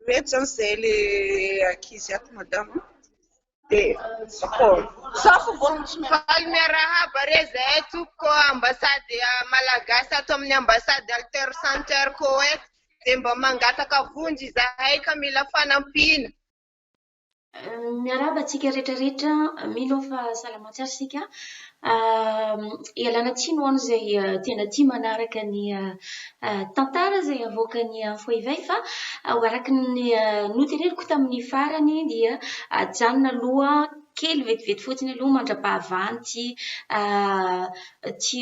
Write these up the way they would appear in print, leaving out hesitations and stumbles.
Reto zany zay le ankizy ato madama de Faly miarahaba re zahay tompoko ambassade malagasy ato amin'ny ambassade Alter Center Koweït dia mba mangataka vonjy izahay ka mila fanampiana. Miarahaba antsika rehetrarehetra, mino aho fa salama tsara isika. Ialana tsiny ho an'izay tena tia manaraka ny tantara izay avoakan'ny Info Éveil fa ho araka ny noteneniko tamin'ny farany dia ajanona aloha kely vetivety fotsiny aloha mandra-pahavahan'ity ity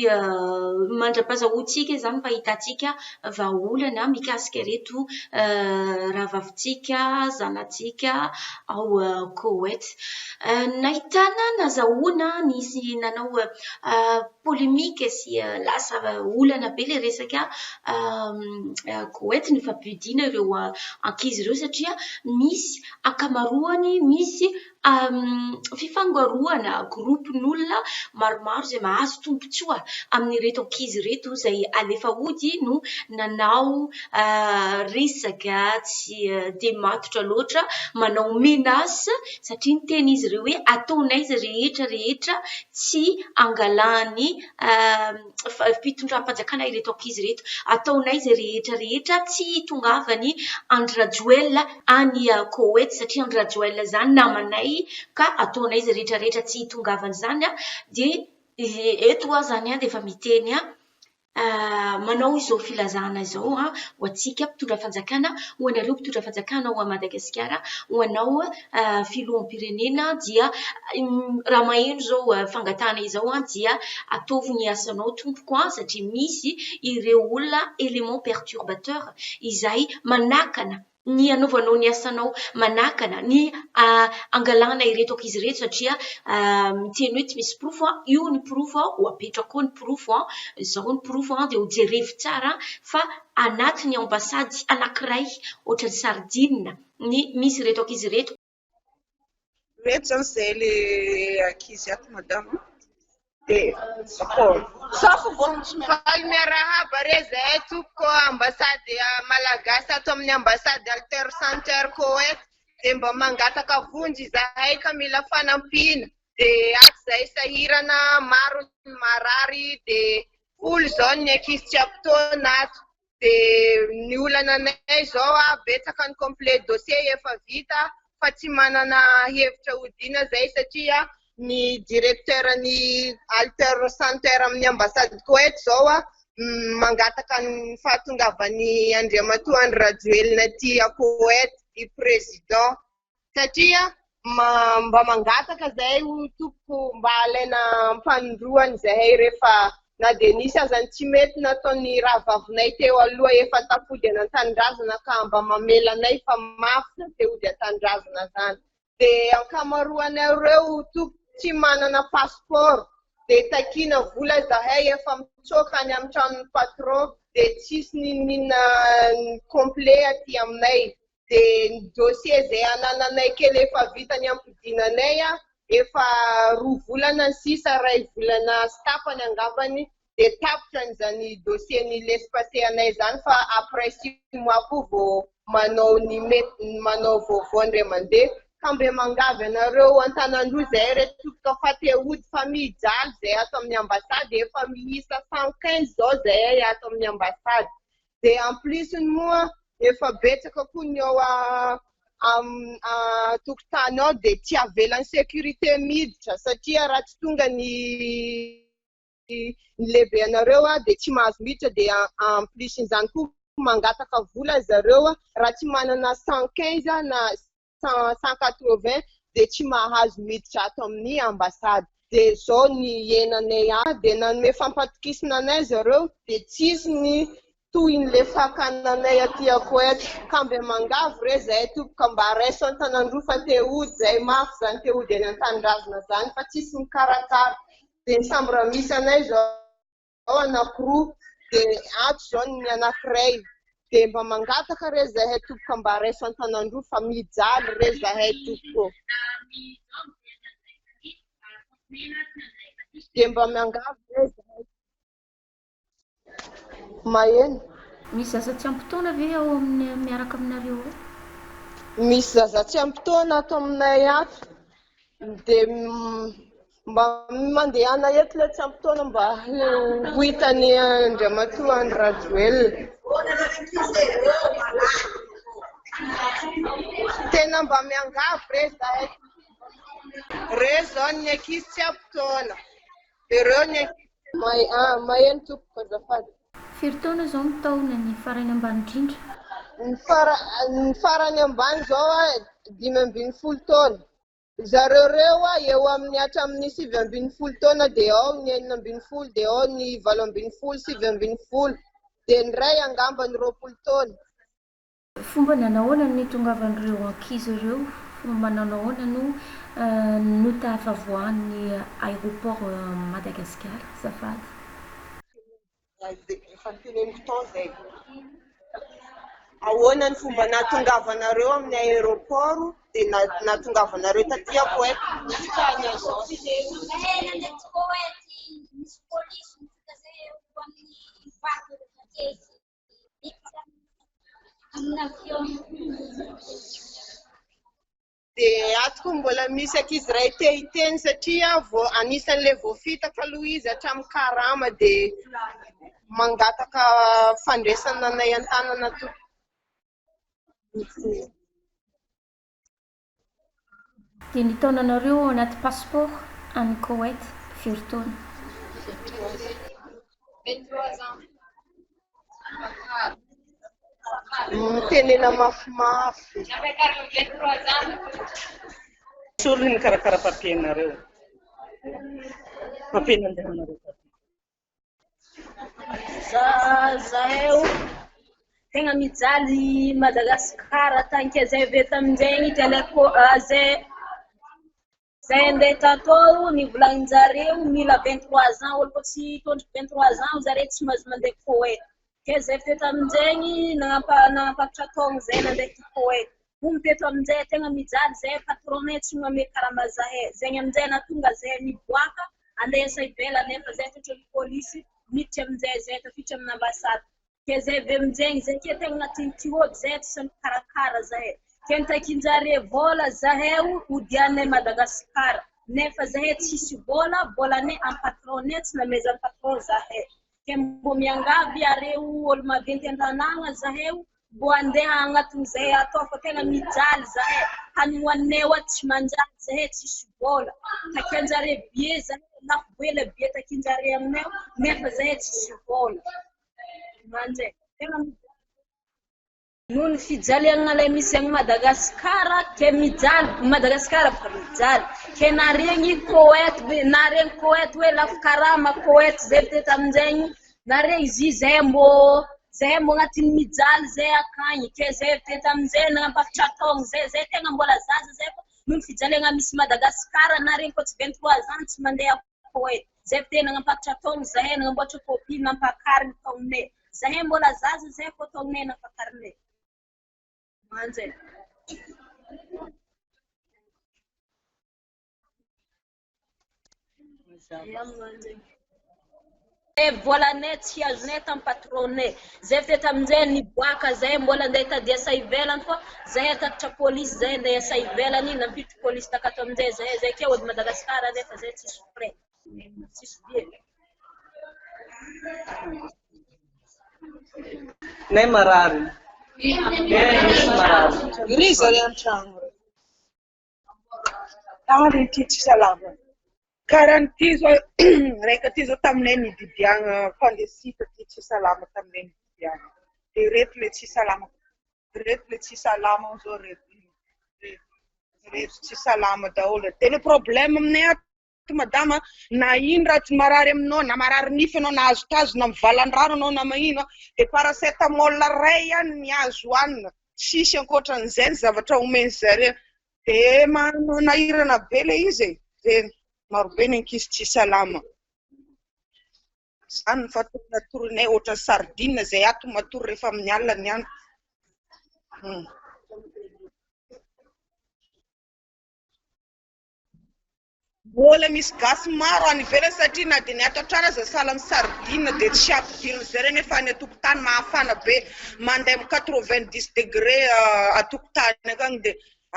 mandra-pahazahoantsika izany fahitantsika vahaolana mikasika ireto rahavavintsika, zanatsika ao Koweït. Nahitana, nazahoana, nisy nanao polémique sy lasa olana be ilay resaka Koweït ny fampodiana ireo ankizy ireo satria misy ankamaroany misy fifangaroana groupe-n'olona maromaro izay mahazo tombontsoa amin'ireto ankizy ireto izay alefa hody no nanao resaka tsy dia matotra loatra, manao menace satria niteny izy ireo hoe ataonay izay rehetra rehetra tsy hangalan'ny fitondram-panjakana ireto ankizy ireto. Ataonay izay rehetra rehetra tsy hitongavan'i Andry Rajoelina any Koweït satria Andry Rajoelina izany namanay ka ataonay izay rehetra rehetra tsy hitongavan'izany. Dia eto aho izany dia efa miteny manao izao filazana izao ho antsika mpitondra fanjakana, ho anareo mpitondra fanjakana ao Madagasikara, ho anao filoham-pirenena dia raha maheno izao fangatahana izao dia ataovy ny asanao tompoko satria misy ireo olona élément perturbateur izay manakana ny hanaovanao ny asanao, manakana ny hangalana ireto ankizy ireto satria miteny hoe tsy misy porofo, io ny porofo, ho apetrako eo ny porofo, izao ny porofo dia ho jerevo tsara fa anatin'ny ambasady anankiray ohatran'ny sardine ny misy ireto ankizy ireto. Reto zany zay le ankizy ato madama dia Faly miarahaba re zahay tompoko ambassade malagasy ato amin'ny ambassade Alter Center Koweït dia mba mangataka vonjy izahay ka mila fanampiana dia ato zahay sahirana maro ny marary dia folo izao ny ankizy tsy ampy taona ato Dia ny olana anay izao a, betsaka ny complet dossier efa vita fa tsy manana hevitra hodiana zay satria ny directeur ny Alter Center amin'ny ambassade Koweït zao a mangataka ny fahatongavan'i Andriamatoa Andry Rajoelina aty Koweït, i président. Satria mba mangataka zahay ho tompoko mba alaina ampanindroany zahay rehefa na dia nisy aza ny tsy mety nataon'ny rahavavinay teo aloha efa tafody any an-tanindrazana ka mba mamela anay fa mafy te hody an-tanindrazana zany. Dia ankamaroanareo tompoko tsy manana passeport dia takiana vola zahay efa mitsoaka any amin'ny tranon'ny patron dia tsisy n'inon'inona complet aty aminay. Dia ny dossier izay anananay kely efa vita ny ampodiana anay efa roa volana ny sisa, iray volana sy tapany angambany dia tapitra an'izany dossier ny laisse passer anay izany fa après six mois koa vao manao ny mety manao vaovao indray mandeha. Ka mbe mangavy anareo Antanandroy zahay re tompoko fa te hody fa mijaly zahay ato amin'ny ambassade efa miisa 115 zao zahay ato amin'ny ambassade. Dia en plus ny moa efa betsaka koa ny ao an-tokotany ao dia tsy avelan'ny sécurité miditra satria raha tsy tonga ny ny lehibe anareo dia tsy mahazo miditra dia en plus n'izany koa mangataka vola zareo raha tsy manana 115 na 180 dia tsy mahazo miditra ato amin'ny ambassade. Dia zao ny iainanay ato. Dia nanome fampatokisana anay zareo dia tsisy ny tohin'le fakana anay aty Koety. Ka mba mangavy re zahay tompoko mba raiso an-tanandroa fa te hody zahay mafy zany te hody any an-tanindrazana zany fa tsisy mikarakara. Dia ny chambre misy anay zao anankiroa dia ato zao ny anankiray dia mba mangataka re zahay tompoko mba raiso an-tanandroa fa mijaly re zahay tompoko. Dia mba miangavy re zahay. Maheno. Misy zaza tsy ampy taona ve ao amin'ny miaraka aminareo ao? Misy zaza tsy ampy taona ato aminay ato dia mba mandehana eto ilay tsy ampy taona mba ho hitan'i Andriamatoa Andry Rajoelina. Tena mba miangavy re izahay. Ireo izao ny ankizy tsy ampy taona. Ireo ny ankizy. Maheno tompoko azafady. Firy taona izao ny taona ny farany ambany indrindra? Ny fara, ny farany ambany izao 15 taona. Zareo ireo eo amin'ny hatramin'ny 19 taona dia ao ny 16 dia ao ny 18, 19 dia ny iray angamba ny 20 taona. Fomba nanahoana no nitongavan'ireo ankizy ireo? Fomba nanahoana no notafavoahan'ny aéroport Madagasikara? Azafady. Efa noteneniko tao izay. Ahoana ny fomba nahatongavanareo amin'ny aéroport dia nahatongavanareo taty Koety? Dia ato koa mbola misy ankizy iray te hiteny satria vao anisan'ilay voafitaka aloha izy hatramin'ny karama dia mangataka fandraisana anay an-tanana tompoko. Dia ny taonanareo ao anaty passeport any Koweït firy taona? Mitenena mafimafy. Misy olona mikarakara papier-nareo. Papier nandehananareo taty. Zahay o, tegna mijaly Madagascar tanke zay avy eto aminjegny teleko zay zay andeha tatô nivolagnin-jareo mila 23 ans, olo koa tsy tondroky 23 ans zare tsy mahazo mandeha Koety. Ke zay avy teto aminjegny nagnampakatra taogno zay nandeha ty Koety. Hono teto aminjay tegna mijaly zay patron-nay tsy magname karama zahay. Zegny aminjay nahatonga zahay niboaka andeha hiasa ivelany nefa zay tratran'ny polisy miditra aminjay zay tafiditra amin'ny ambassade. Ke zay avy aminjegny zay ke tegna agnatin'ny tiôdy zay tsy sahy mikarakara zahay. Ke nitakin-jare vôla zahay hodianay Madagasikara nefa zahay tsisy vôla, vôlanay amin'ny patron-nay tsy namezan'ny patron zahay. Ke mbô miangavy areo olo maventy an-tanàgna zahay Mbô andeha agnatiny zay atao fa tegna mijaly zahay, hanigny hoaninay ao tsy manjary zahay tsisy vôla, takianjare billet zahay lafo be le billet takianjare aminay ao nefa zahay tsisy vôla, manjay tegna mijaly. Noho ny fijaliagna lay misy agny Madagascar ke mijaly Madagascar fa mijaly ke naregny Koety naregny Koety hoe lafo karama Koety zay teto aminjegny naregny izy zay mbô Zahay mbo agnatin'ny mijaly zay akagny, ke zay avy teto aminjay nanampakatra taogno zay, zay tegna mbola zaza zay fa noho ny fijaliagna misy Madagascar na regny koa tsy 23 ans tsy mandeha Koety, zay avy teo nanampakatra taogno zahay nagnamboatra copie nampakarigny taognonay, zahay mbola zaza zay fô taognonay nampakarinay. Manjay. Volanay tsy azonay tamin'ny patron-nay. Zay avy teto aminjay niboaka zay mbola andeha hitady asa ivelany fa zahay tatitra polisy zay andeha hiasa ivelany nampiditra polisy takato aminjay zahay zay keo hody Madagascar nefa zay tsisy frais tsisy billet. Nay marary. Eh, misy marary. Iry zare an-tragno reo. Ary ity tsy salama. Karaha an'ity zao raika ty zao taminay nididiagna fandesita ty tsy salama taminay nididiagna. Dia ireto le tsy salama, ireto le tsy salama zao ireto. Ireto tsy salama daholo. Dia le problème aminay ato madama na ino raha tsy marary aminao na marary nify anao na azo na mivalan-drano anao na mahino dia paracétamol ray ihany ny azo hohanina. Tsisy ankoatran'izay ny zavatra omen'ny zareo. Dia manahirana be ilay izy e. Dia marobe ny ankizy tsy salama. Izany ny fatoritorinay ohatran'ny sardine izay ato matory rehefa amin'ny alina ny andro. Mbola misy gasy maro any ivelany satria na dia ny ato an-trano aza sahala amin'ny sardine dia tsy ampidirina zareo nefa any an-tokotany mahafana be mandeha amin'ny 90 degré an-tokotany akagny dia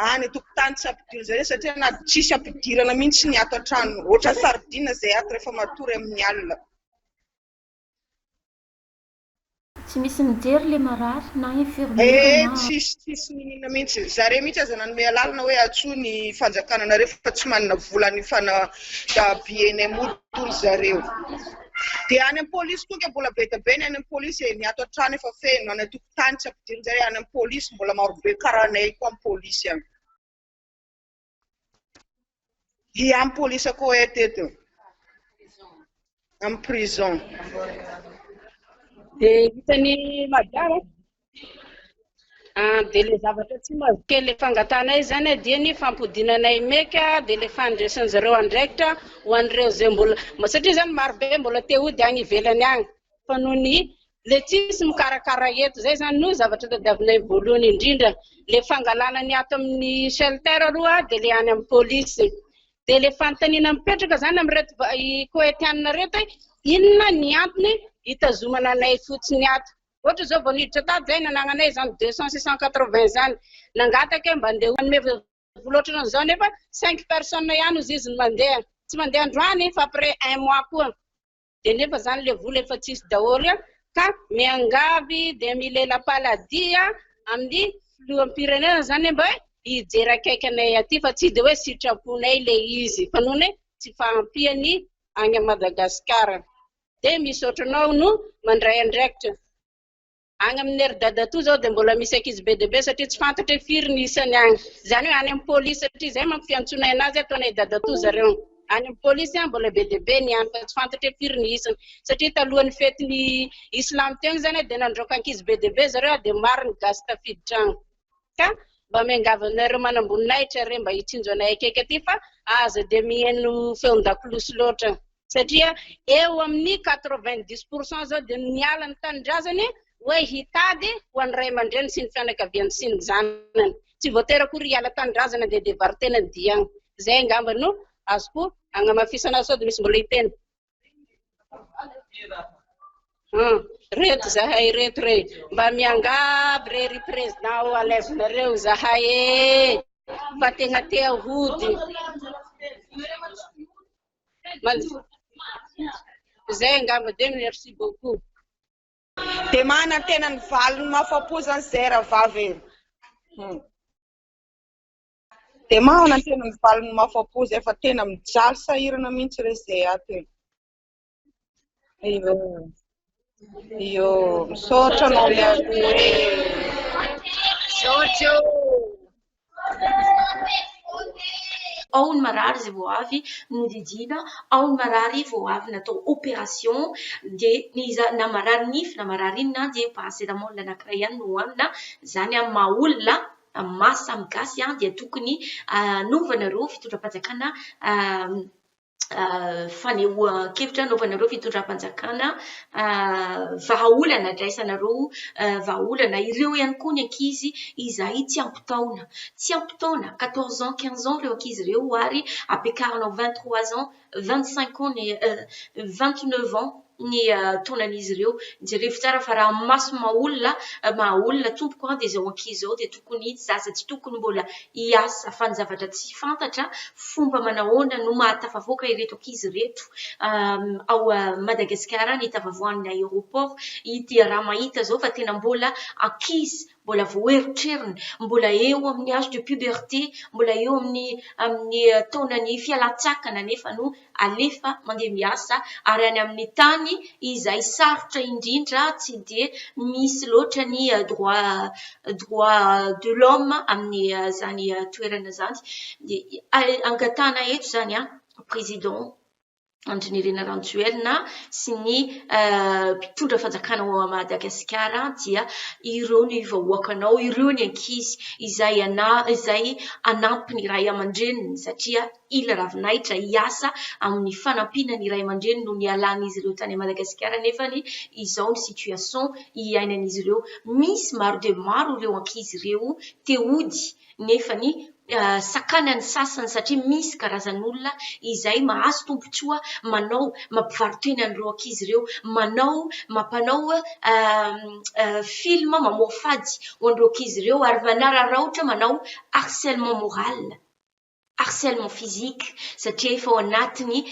any an-tokotany tsy ampidirina zareo satria na tsisy ampidirana mihitsy ny ato an-trano ohatran'ny sardine izay ato rehefa matory amin'ny alina. Tsy misy mijery le marary na infirmière Eh na. tsisy tsisy niniana mihitsy. Zareo mihitsy aza nanome alalana hoe antsoy ny fanjakana nareo fa tsy manana vola hanefana billet nay mody hono zareo. Dia any amin'ny polisy koa nge mbola be dia be ny any amin'ny polisy e, ny ato an-trano efa feno, any an-tokotany tsy ampidirin-jareo, any amin'ny polisy mbola marobe karaha anay koa amin'ny polisy any. Dia amin'ny polisy Koety eto. Amin'ny prison. Dia hitan'i Madama dia ilay zavatra tsy mahazo kely ilay fangatanay izany dia ny fampodiana anay meka dia ilay fandraisan'ny zareo andraikitra ho an'ireo izay mbola satria izany marobe mbola te hody any ivelany any fa noho ny le tsisy mikarakara eto izay izany no zavatra tadiavinay voalohany indrindra le fangalana ny ato amin'ny shelter aloha dia le any amin'ny polisy dia le fanontaniana mipetraka izany amin'ireto Koetianina ireto hoe inona ny antony hitazomana anay fotsiny ato ohatra izao vao niditra tato izay nanagnanay izany 200 680 izany nangataka hoe mba andeha hanome vola ohatran'izao nefa 5 personnes ihany ozy izy no mandeha tsy mandeha androany fa après un mois koa dia nefa izany le vola efa tsisy daholo ka miangavy dia milela paladia amin'ny filoham-pirenena izany mba hijery akaiky anay aty fa tsy dia hoe sitraponay le izy fa noho ny tsy fahampiany any Madagasikara dia misaotra anao no mandray andraikitra. Any amin'ny ry dadatoa izao dia mbola misy ankizy be dia be satria tsy fantatra hoe firy ny isany any. Izany hoe any amin'ny polisy satria izay manko fiantsoanay anazy ataonay dadatoa zareo. Any amin'ny polisy mbola be dia be ny any fa tsy fantatra hoe firy ny isany. Satria talohan'ny fetin'ny islam teo izany dia nandroaka ankizy be dia be zareo dia maro ny gasy tafiditra any. Ka mba miangavy anareo manamboninahitra re mba hitsinjo anay akaiky aty fa aza dia mihaino feon-dakolosy loatra satria eo amin'ny 90 pour cent zao dia miala ny tanindrazany hoe hitady ho an'ny ray aman-dreny sy ny fianakaviany sy ny zanany. Tsy voatery akory hiala tanindrazana dia dia varo-tena ny dia agny. Zay angamba no azoko agnamafisana azy sao dia misy mbola hiteny. Reto zahay reto re, mba miangavy re ry président ô alaivonareo zahay e, fa tegna te hody. Zay angamba dia merci beaucoup. Dia manantena ny valiny mahafapo zany zay rahavavy e. Dia manantena ny valiny mahafapo zay fa tena mijaly sahirana mihitsy re zay ato e. Iyo. Iyo, misaotra anao mialoha e. Misaotra ô. Ao ny marary izay vao avy nodidiana, ao ny marary vao avy natao opération, dia ny na marary nify na marary inona dia paracétamol anankiray ihany no hohanina, izany amin'ny maha olona amin'ny maha samy gasy dia tokony hanaovanareo fitondram-panjakana fanehoan-kevitra, hanaovanareo fitondram-panjakana vahaolana, andraisanareo vahaolana. Ireo ihany koa ny ankizy izay tsy ampy taona, tsy ampy taona, 14 ans, 15 ans ireo ankizy ireo ary ampiakarina ho 23 ans, 25 ans ny 29 ans ny taonan'izy ireo. Jerevo tsara fa raha amin'ny maso maha olona, maha olona tompoko dia izao ankizy izao dia tokony zaza tsy tokony mbola hiasa fa ny zavatra tsy fantatra fomba manahoana no mahatafavoaka ireto ankizy ireto ao Madagasikara ny tafavoahan'ny aéroport ity raha mahita izao fa tena mbola ankizy mbola vao erotrerony, mbola eo amin'ny âge de puberté, mbola eo amin'ny amin'ny taonan'ny fialan-tsakana nefa no alefa mandeha miasa ary any amin'ny tany izay sarotra indrindra tsy dia misy loatra ny droit droit de l'homme amin'izany toerana izany. Dia angatahana eto izany an, président Andry Nirina Rajoelina sy ny mpitondra fanjakana ao Madagasikara dia ireo ny vahoakanao, ireo ny ankizy izay izay hanampy ny ray aman-dreniny satria hila ravinahitra hiasa amin'ny fanampiana ny ray aman-dreny no nialan'izy ireo tany Madagasikara nefa izao ny situation iainan'izy ireo. Misy maro dia maro ireo ankizy ireo te hody nefa. sakanan'ny sasany satria misy karazan'olona izay mahazo tombontsoa manao mampivaro-tena an'ireo ankizy ireo, manao mampanao film mamoafady ho an'ireo ankizy ireo ary manararaotra manao harcèlement moral, harcèlement physique satria efa ao anatin'ny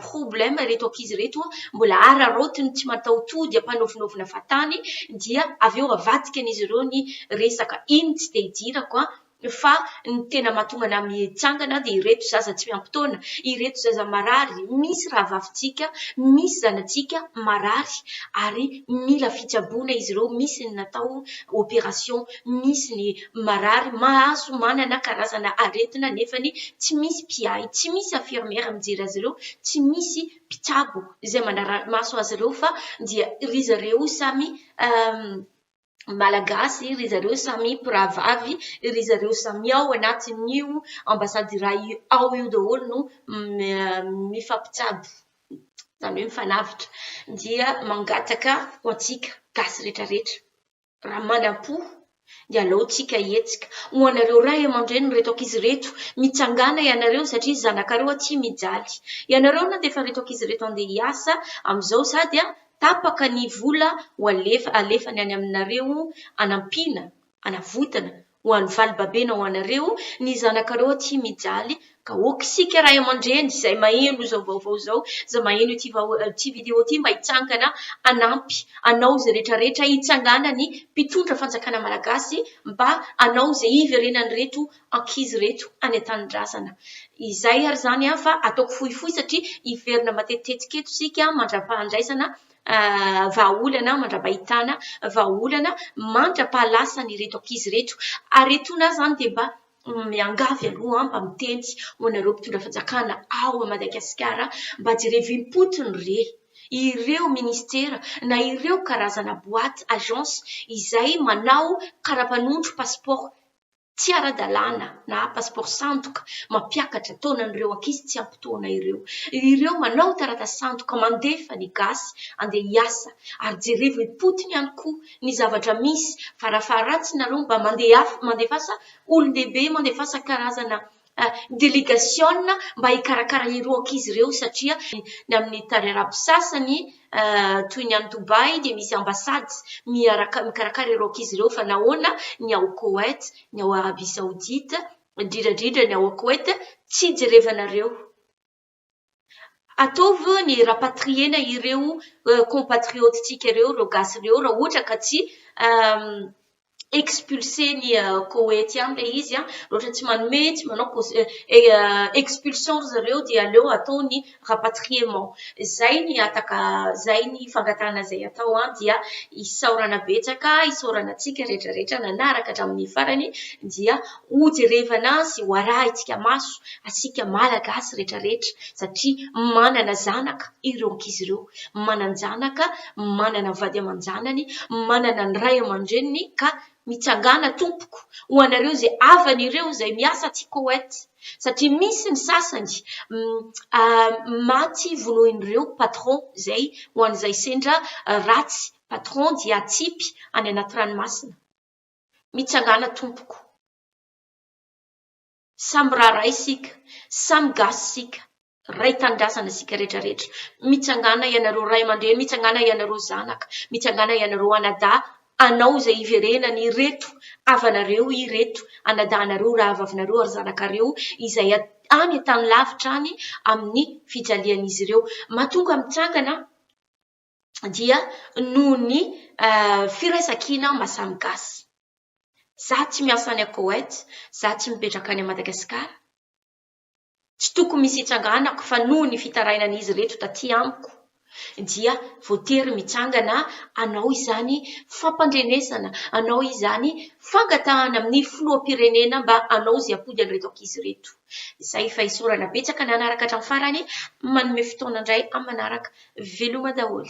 problème ireto ankizy ireto, mbola araraotiny tsy mataho-tody ampanaovinaovina fahatany dia avy eo avadikan'izy ireo ny resaka. Iny tsy dia idirako an! Fa ny tena mahatonga anah mitsangana dia ireto zaza tsy miampy taona, ireto zaza marary, misy rahavavintsika, misy zanatsika marary ary mila fitsaboana izy ireo, misy ny natao opération, misy ny marary mahazo manana karazana aretina nefany tsy misy mpiahy, tsy misy infirmière mijery azy ireo, tsy misy mpitsabo izay manara-maso azy ireo fa dia ry zareo samy Malagasy, ry zareo samy mpirahavavy, ry zareo samy ao anatin'io ambasady iray ao io daholo no mifampitsabo, izany hoe mifanavotra. Dia mangataka ho antsika gasy rehetrarehetra, raha manam-po dia aleo tsika hihetsika. Ho anareo ray aman-dreny ireto ankizy ireto, mitsangàna ianareo satria zanakareo aty mijaly. Ianareo nandefa ireto ankizy ireto handeha hiasa amin'izao sady tapaka ny vola ho alefa alefany any aminareo hanampiana, hanavotana, ho an'ny valibabena ho anareo, ny zanakareo aty mijaly ka ok isika ray aman-dreny izay maheno izao vaovao izao, izay maheno ity vao ity vidéo ity mba hitsangana hanampy hanao izay rehetra rehetra hitsanganany mpitondra fanjakana malagasy mba hanao izay hiverenan'ireto ankizy ireto any an-tanindrazana. Izay ary izany fa ataoko fohifohy satria hiverina matetitetika eto isika mandra-pahandraisana vahaolana, mandra-pahitana vahaolana, mandra-pahalasan'ireto ankizy ireto. Ary etoana aho izany dia mba miangavy aloha mba miteny ho anareo mpitondra fanjakana ao Madagasikara mba jerevo im-potony re ireo ministera na ireo karazana boîte, agence izay manao kara-panondro passeport tsy ara-dalàna na passeport sandoka mampiakatra taonan'ireo ankizy tsy ampy taona ireo. Ireo manao taratasy sandoka mandefa ny gasy andeha hiasa ary jerevo im-potony ihany koa ny zavatra misy fa raha faharatsy nareo mba mandeha mandefasa olon-dehibe mandefasa karazana delegasiona mba hikarakara ireo ankizy ireo satria ny amin'ny tany arabo sasany toy ny any Dubaï dia misy ambasady miaraka mikarakara ireo ankizy ireo fa nahoana ny ao Koweït, ny ao Arabie Saoudite, indrindra indrindra ny ao Koweït tsy jerevanareo. Ataovy ny rapatrier-na ireo compatriotes-tsika ireo, ireo gasy ireo raha ohatra ka tsy expulser ny Koweït ihany ilay izy raha ohatra tsy manome, tsy manao expulsion ry zareo dia aleo atao ny rapatriement. Izay ny hataka, izay ny fangatahana izay atao dia isaorana betsaka, isaorana antsika rehetra rehetra nanaraka hatramin'ny farany dia hojerevana sy ho arahintsika maso antsika Malagasy rehetra rehetra satria manana zanaka ireo ankizy ireo, manan-janaka, manana vady aman-janany, manana ny ray aman-dreniny ka mitsangàna tompoko ho anareo izay havany ireo izay miasa aty Koweït satria misy ny sasany maty vonoin'ireo patron izay ho an'izay sendra ratsy patron dia atsipy any anaty ranomasina. Mitsangàna tompoko. Samy raharaha isika, samy gasy isika, ray tanindrazana isika rehetra rehetra. Mitsangàna ianareo ray aman-dreny, mitsangàna ianareo zanaka, mitsangàna ianareo anadahy, anao izay hiverenany ireto havanareo ireto, anadahinareo, rahavavinareo ary zanakareo izay any an-tany lavitra any amin'ny fijalian'izy ireo. Mahatonga mitsangana dia noho ny firaisankina maha samy gasy. Za tsy miasa any Koweït, za tsy mipetraka any Madagasikara. Tsy tokony misy hitsanganako fa noho ny fitarainan'izy ireto taty amiko dia voatery mitsangana hanao izany fampandrenesana, hanao izany fangatahana amin'ny filoham-pirenena mba hanao izay hampody an'ireto ankizy ireto. Izay fa isaorana betsaka nanaraka hatramin'ny farany, manome fotoana indray amin'ny manaraka. Veloma daholo.